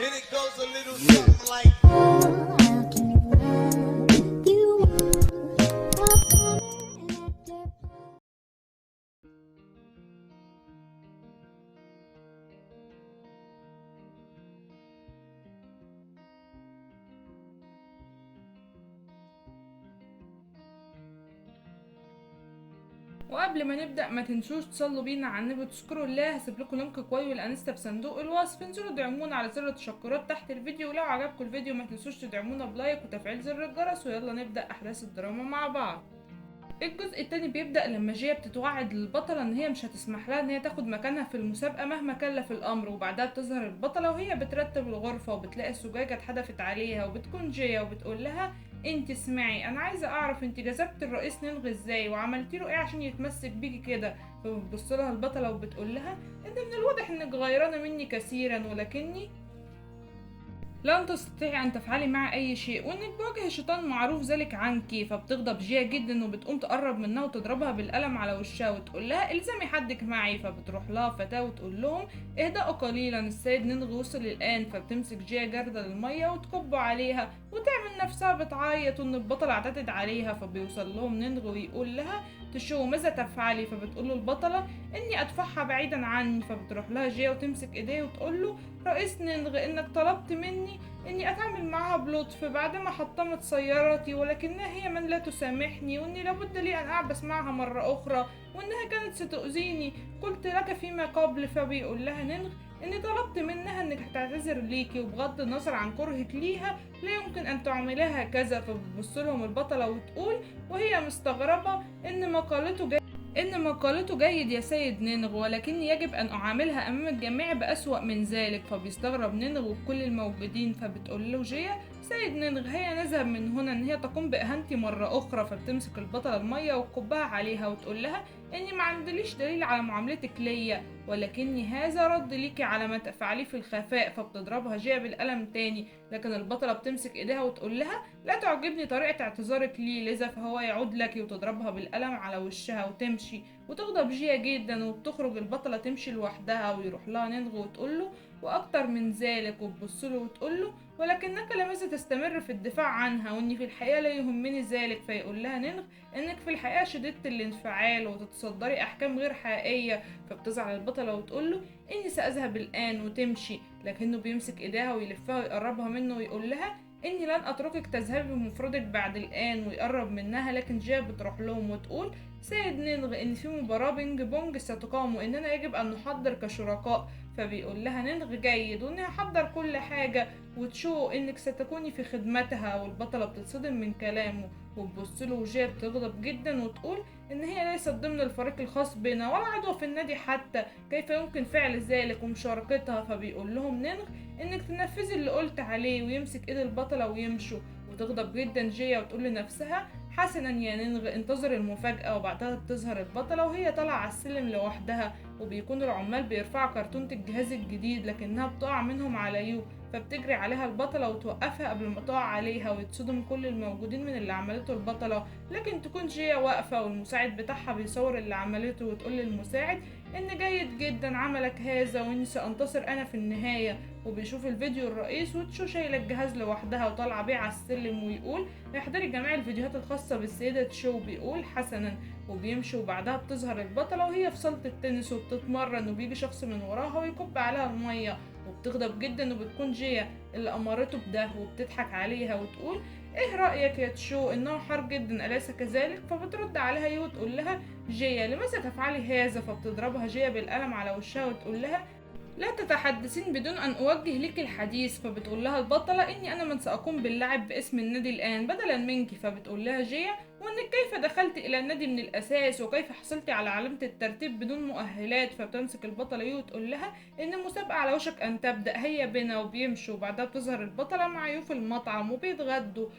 And it goes a little something like. وقبل ما نبدأ ما تنسوش تصلوا بينا على النبي وتشكروا الله. هسيب لكم link كواي والانستا في صندوق الوصف، انزلوا ادعمونا على زر التشكرات تحت الفيديو، ولو عجبكم الفيديو ما تنسوش تدعمونا ب like وتفعيل زر الجرس. ويلا نبدأ احداث الدراما مع بعض. الجزء التاني بيبدأ لما جيا بتتوعد للبطلة ان هي مش هتسمح لها ان هي تاخد مكانها في المسابقة مهما كلف الامر. وبعدها بتظهر البطلة وهي بترتب الغرفة وبتلاقي الزجاجة اتحدفت عليها، وبتكون جيا وبتقول لها انت اسمعي، انا عايزه اعرف انت جذبت الرئيس نينغ ازاي وعملتي له ايه عشان يتمسك بيكي كده. فبتبص لها البطلة وبتقول لها ان من الواضح انك غيرانه مني كثيرا، ولكني لن تستطيعي ان تفعلي مع اي شيء، وانك بوجه الشيطان معروف ذلك عنك. فبتغضب جيا جدا وبتقوم تقرب منها وتضربها بالقلم على وشها وتقول لها الزمي حدك معي. فبتروح لها فتاة وتقول لهم اهدأوا قليلا، السيد نينغ وصل الان. فبتمسك جيا جردل المية وتكبه عليها وتعمل نفسها بتعيط وان البطلة اعتدت عليها. فبيوصل لهم نينغ ويقول لها تشو ماذا تفعلي؟ فبتقول له البطلة اني ادفعها بعيدا عني. فبتروح لها جيا وتمسك ايديه وتقول له رئيس نينغ انك طلبت مني اني اتعامل معها بلطف بعدما حطمت سيارتي، ولكنها هي من لا تسامحني، واني لابد لي ان اعبث معها مرة اخرى، وانها كانت ستؤذيني، قلت لك فيما قبل. فبيقول لها نينغ اني طلبت منها انك هتعتذر ليكي، وبغض النظر عن كرهك ليها لا يمكن ان تعملها كذا. فبتبص لهم البطلة وتقول وهي مستغربة ان مقالته جيد يا سيد نينغ، ولكني يجب ان اعاملها امام الجميع بأسوأ من ذلك. فبيستغرب نينغ وكل الموجودين. فبتقول له جيا سيد نينغ هيا نذهب من هنا، ان هي تقوم باهانتي مرة اخرى. فبتمسك البطلة المية وتكبها عليها وتقول لها اني ما عندليش دليل على معاملتك ليا، ولكني هذا رد ليكي على ما تفعليه في الخفاء. فبتضربها جيا بالقلم تاني، لكن البطلة بتمسك ايديها وتقول لها لا تعجبني طريقة اعتذارك لي، لذا فهو يعود لك، وتضربها بالقلم على وشها وتمشي. وتغضب جيا جدا وبتخرج البطلة تمشي لوحدها، ويروح لها نينغ وتقول له واكتر من ذلك، وتبص له وتقول له ولكنك لماذا تستمر في الدفاع عنها، واني في الحقيقة لا يهمني ذلك. فيقول لها نينغ انك في الحقيقة شديدة الانفعال وتتصدري احكام غير حقيقية. فبتزعل البطلة وتقول له اني سأذهب الان وتمشي، لكنه بيمسك ايديها ويلفها ويقربها منه ويقول لها اني لن اتركك تذهبي بمفردك بعد الان، ويقرب منها. لكن جيا بتروح لهم وتقول سيد نينغ ان في مباراة بينج بونج ستقام، واننا يجب ان نحضر كشركاء. فبيقول لها نينغ جيد، واني هحضر كل حاجة، وتشو انك ستكوني في خدمتها. والبطلة بتتصدم من كلامه وتبص له، وجيا بتغضب جدا وتقول ان هي ليست ضمن الفريق الخاص بنا ولا عضو في النادي حتى، كيف يمكن فعل ذلك ومشاركتها. فبيقول لهم نينغ انك تنفذي اللي قلت عليه، ويمسك ايد البطلة ويمشوا. وتغضب جدا جيا وتقول لنفسها حسنا يا نينغ انتظر المفاجأة. وبعدها بتظهر البطلة وهي طالعة على السلم لوحدها، وبيكون العمال بيرفعوا كرتونة الجهاز الجديد، لكنها بتقع منهم على يو. فبتجري عليها البطلة وتوقفها قبل ما تقع عليها، ويتصدم كل الموجودين من اللي عملته البطلة. لكن تكون جيا واقفة والمساعد بتاعها بيصور اللي عملته، وتقول للمساعد ان جيد جدا عملك هذا، واني سأنتصر انا في النهاية. وبيشوف الفيديو الرئيس وتشو شايله الجهاز لوحدها وطالعه بيه على السلم، ويقول احضري جميع الفيديوهات الخاصة بالسيدة تشو. بيقول حسنا وبيمشي. وبعدها بتظهر البطلة وهي في صالة التنس وبتتمرن، وبيجي شخص من وراها ويكب عليها المية، وبتغضب جدا، وبتكون جيا اللي امرته بده، وبتضحك عليها وتقول ايه رأيك يا تشو انه حار جدا أليس كذلك؟ فبترد عليها يو وتقول لها جيا لماذا تفعلي هذا؟ فبتضربها جيا بالقلم على وشها وتقول لها لا تتحدثين بدون أن أوجه لك الحديث. فبتقول لها البطلة إني أنا من سأقوم باللعب باسم النادي الآن بدلا منك. فبتقول لها جيا وإنك كيف دخلت إلى النادي من الأساس، وكيف حصلت على علامة الترتيب بدون مؤهلات. فبتمسك البطلة يو وتقول لها إن المسابقة على وشك أن تبدأ، هيا بنا. وبيمشوا. وبعدها بتظهر البطلة مع يو في المطعم وبيتغدوا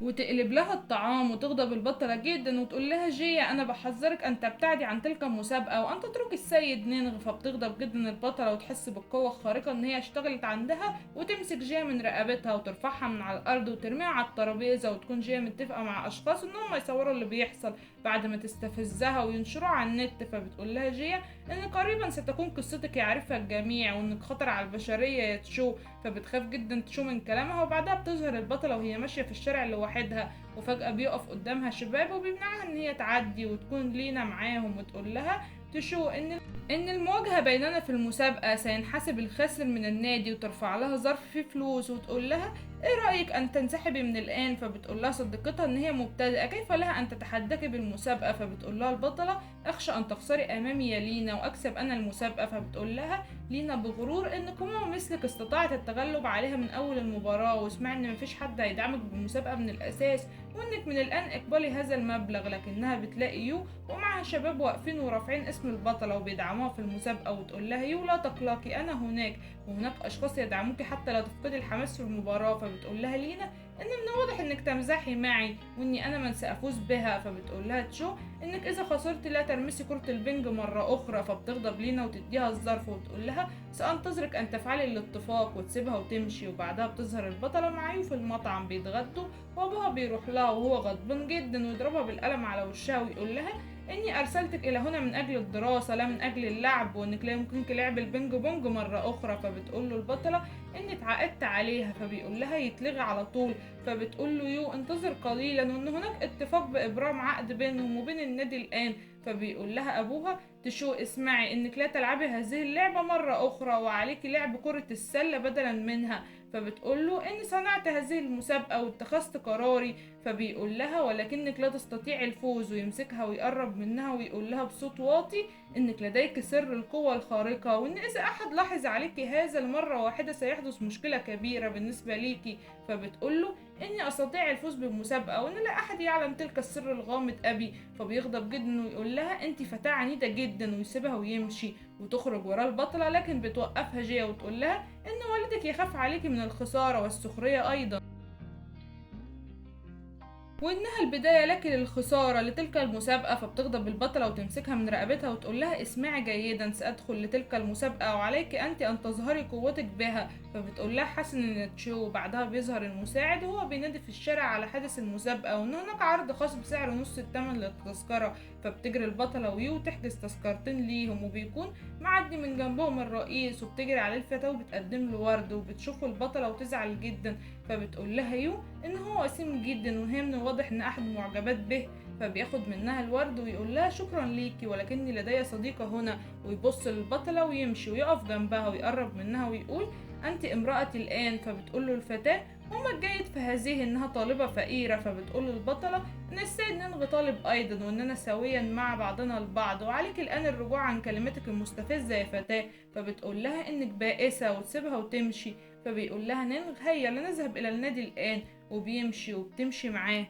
وتقلب لها الطعام، وتغضب البطلة جدا وتقول لها جيا أنا بحذرك أن تبتعدي عن تلك المسابقة وأن تتركي السيد نينغ. فبتغضب جدا البطلة وتحس بالقوة الخارقة إن هي اشتغلت عندها، وتمسك جيا من رقبتها وترفعها من على الأرض وترميها على الترابيزة. وتكون جيا متفقة مع أشخاص إن هم يصوروا اللي بيحصل بعد ما تستفزها وينشروه على النت. فبتقول لها جيا ان قريبا ستكون قصتك يعرفها الجميع وانك خطر على البشرية يا تشو. فبتخاف جدا تشو من كلامها. وبعدها بتظهر البطلة وهي ماشية في الشارع لوحدها، وفجأة بيقف قدامها شباب وبيمنعها ان هي تعدي وتكون لينا معاهم، وتقول لها تشو ان المواجهة بيننا في المسابقة سينحسب الخاسر من النادي، وترفع لها ظرف فيه فلوس وتقول لها ايه رأيك ان تنسحبي من الان. فبتقول لها صديقتها ان هي مبتدئة كيف لها ان تتحداك بالمسابقة. فبتقول لها البطلة اخشى ان تخسري امامي يا لينا واكسب انا المسابقة. فبتقول لها لينا بغرور ان قمة مثلك استطاعت التغلب عليها من اول المباراة، واسمعي ان مفيش حد هيدعمك بالمسابقة من الاساس، وانك من الان اقبلي هذا المبلغ. لكنها بتلاقي يو ومعها شباب واقفين ورافعين اسم البطلة وبيدعموها في المسابقة، وتقول لها يو لا تقلقي انا هناك وهناك اشخاص يدعموك حتى لا تفقدي الحماس في المباراة. فبتقول لها لينا ان من الواضح انك تمزحي معي واني انا من سافوز بها. فبتقول لها تشو انك اذا خسرت لا ترمسي كرة البنج مرة اخرى. فبتغضب لينا وتديها الظرف وتقول لها سانتظرك ان تفعلي الاتفاق، وتسيبها وتمشي. وبعدها بتظهر البطلة مع يو في المطعم بيتغدوا، وابوها بيروح لها وهو غضبان جدا ويضربها بالقلم على وشها ويقول لها اني ارسلتك الى هنا من اجل الدراسة لا من اجل اللعب، وانك لا يمكنك لعب البينج بونج مرة اخرى. فبتقول له البطلة اني اتعاقدت عليها، فبيقول لها يتلغي على طول. فبتقول له يو انتظر قليلا وان هناك اتفاق بابرام عقد بينهم وبين النادي الان. فبيقول لها ابوها تشو اسمعي انك لا تلعبي هذه اللعبة مرة اخرى وعليكي لعب كرة السلة بدلا منها. فبتقول له اني صنعت هذه المسابقة واتخذت قراري. فبيقول لها ولكنك لا تستطيع الفوز، ويمسكها ويقرب منها ويقول لها بصوت واطي انك لديك سر القوة الخارقة، وان اذا احد لاحظ عليك هذا المرة واحدة سيحدث مشكلة كبيرة بالنسبة ليكي. فبتقول له اني استطيع الفوز بالمسابقة وان لا احد يعلم تلك السر الغامض ابي. فبيغضب جدا ويقول لها انت فتاة عنيدة جدا، ويسيبها ويمشي. وتخرج ورا البطلة لكن بتوقفها جيا وتقول لها ان والدك يخاف عليكي من الخسارة والسخرية ايضا، وانها البداية لك للخسارة لتلك المسابقة. فبتغضب البطلة وتمسكها من رقبتها وتقول لها اسمعي جيدا سأدخل لتلك المسابقة وعليك انت ان تظهري قوتك بها. فبتقول لها حسنا تشو. وبعدها بيظهر المساعد وهو بينادي في الشارع على حادث المسابقة وان هناك عرض خاص بسعر نص الثمن للتذكرة. فبتجري البطلة ويو تحجز تذكرتين ليهم، وبيكون معدي من جنبهم الرئيس، وبتجري عليه الفتاة وبتقدم له ورد، وبتشوفه البطلة وتزعل جدا. فبتقول لها يو ان هو وسيم جدا وهي من الواضح ان احد معجبات به. فبياخد منها الورد ويقول لها شكرا ليكي ولكني لدي صديقة هنا، ويبص للبطلة ويمشي ويقف جنبها ويقرب منها ويقول انت امرأتي الان. فبتقول له الفتاة وما الجيد في هذه انها طالبة فقيرة. فبتقول للبطلة ان السيد ننغ طالب ايضا واننا سويا مع بعضنا البعض، وعليك الان الرجوع عن كلمتك المستفزة يا فتاة. فبتقول لها انك بائسة وتسيبها وتمشي. فبيقول لها ننغ هيا لنذهب الى النادي الان، وبيمشي وبتمشي معاه.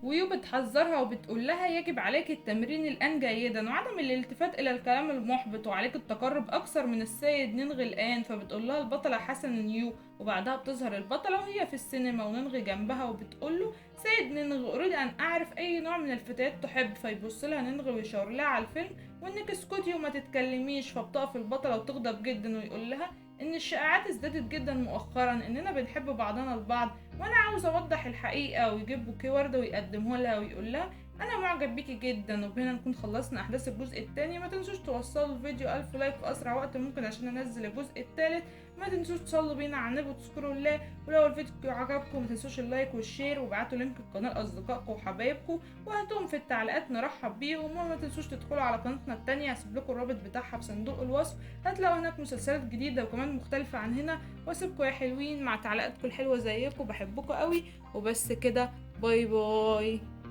ويو بتحذرها وبتقول لها يجب عليك التمرين الآن جيدا وعدم الالتفات إلى الكلام المحبط، وعليك التقرب أكثر من السيد ننغ الآن. فبتقول لها البطلة حسنا يو. وبعدها بتظهر البطلة وهي في السينما وننغ جنبها وبتقول له سيد ننغ أريد أن أعرف أي نوع من الفتيات تحب. فيبص لها ننغ ويشاور لها على الفيلم وإنك اسكتي وما تتكلميش. فبتقف البطلة وتغضب جدا ويقول لها ان الشائعات ازدادت جدا مؤخرا اننا بنحب بعضنا البعض وانا عاوز اوضح الحقيقة، ويجيب بوكيه ورده ويقدمه لها ويقول لها انا معجب بيكي جدا. وبهنا نكون خلصنا احداث الجزء الثاني. ما تنسوش توصلوا الفيديو 1000 like في اسرع وقت ممكن عشان انزل الجزء الثالث. ما تنسوش تصلوا بينا على النبي وتذكروا الله، ولو الفيديو عجبكم ما تنسوش ال like وال share، وابعتوا link القناة لاصدقائكم وحبايبكم وهاتوهم في التعليقات نرحب بيهم. وما تنسوش تدخلوا على قناتنا الثانية، هسيب لكم الرابط بتاعها في صندوق الوصف، هتلاقوا هناك مسلسلات جديدة وكمان مختلفة عن هنا. واسيبكم يا حلوين مع تعليقاتكم الحلوة زيكم، بحبكم قوي. وبس كده، bye bye.